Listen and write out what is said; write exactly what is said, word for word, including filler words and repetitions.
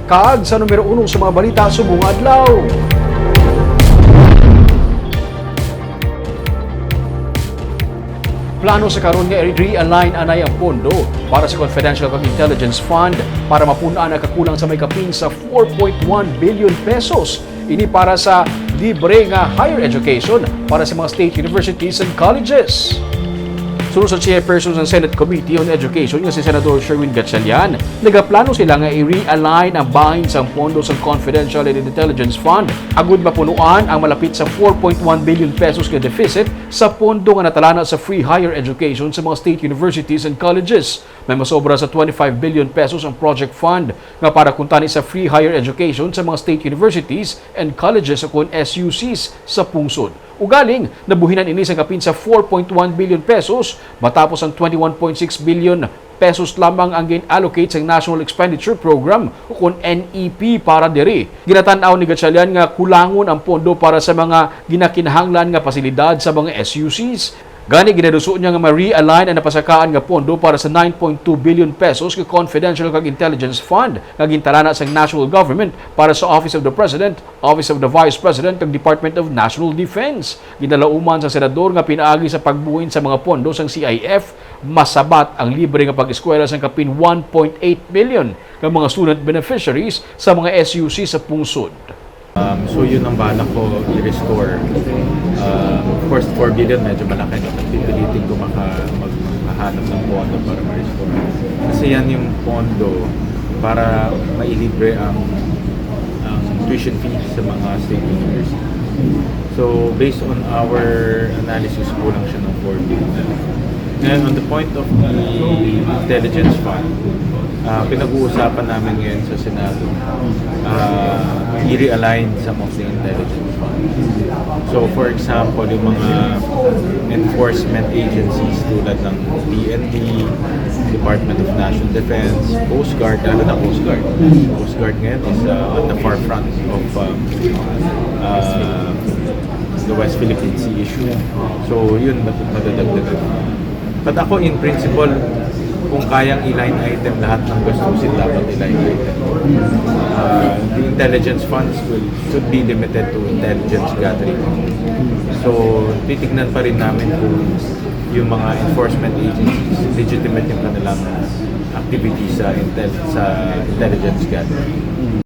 Kag sa numero uno sa mga balita subong nga adlaw. Plano sa karon nga i-realign anay ang pondo para sa Confidential kag Intelligence Fund para mapun-an ang kakulang sa may kapin sa four point one billion pesos. Ini para sa libre nga higher education para sa mga state universities and colleges. Suno sa chairperson sa Senate Committee on Education nga si Senador Sherwin Gatchalian, nagaplano sila nga i-realign ang bahin sang pondo sang Confidential and Intelligence Fund agud mapunuan ang malapit sa four point one billion pesos nga deficit sa pondo nga natalana sa free higher education sa mga state universities and colleges. May masobra sa twenty-five billion pesos ang project fund nga para kuntani sa free higher education sa mga state universities and colleges ukon S U Cs sa pungsod. Ugaling, nabuhinan ini sang kapin sa four point one billion pesos matapos ang twenty-one point six billion pesos lamang ang gin-allocate sa National Expenditure Program ukon N E P para diri. Ginatan-aw ni Gatchalian nga kulangon ang pondo para sa mga ginakinahanglan nga pasilidad sa mga S U Cs. Gani, ginaduso niya nga ma-realign ang napasakaan nga pondo para sa nine point two billion pesos nga Confidential kag Intelligence Fund nga gintalana sang national government para sa Office of the President, Office of the Vice President, kag Department of National Defense. Ginalauman sa senador nga pinaagi sa pagbuhin sa mga pondo sang C I F, masabat ang libre nga pag-eskwela sang kapin one point eight million ka mga student beneficiaries sa mga S U C sa pungsod. Um, so yun ang balak ko i-restore. Uh, of course, four billion medyo malaki, no? Pipilitin ko maka, mag, makahanap ng pondo para ma-restore. Kasi yan yung pondo para mailibre ang, ang tuition fee sa mga state universities. So, based on our analysis, kulang siya ng four billion. And on the point of the intelligence fund, uh, pinag-uusapan namin ngayon sa Senado, uh, i-realign some of the intelligence fund. So, for example, yung mga enforcement agencies tulad ng P N P, Department of National Defense, Coast Guard, lalo na Coast Guard. Coast Guard ngayon is uh, at the forefront of uh, uh, the West Philippine Sea issue. So, yun, mad- madadagdagan. But ako, in principle, kung kayang i-line item lahat ng gastusin, dapat i-line item. Uh, the intelligence funds will should be limited to intelligence gathering. So, titignan pa rin namin kung yung mga enforcement agencies, legitimate yung kanilang activities sa intel sa intelligence gathering.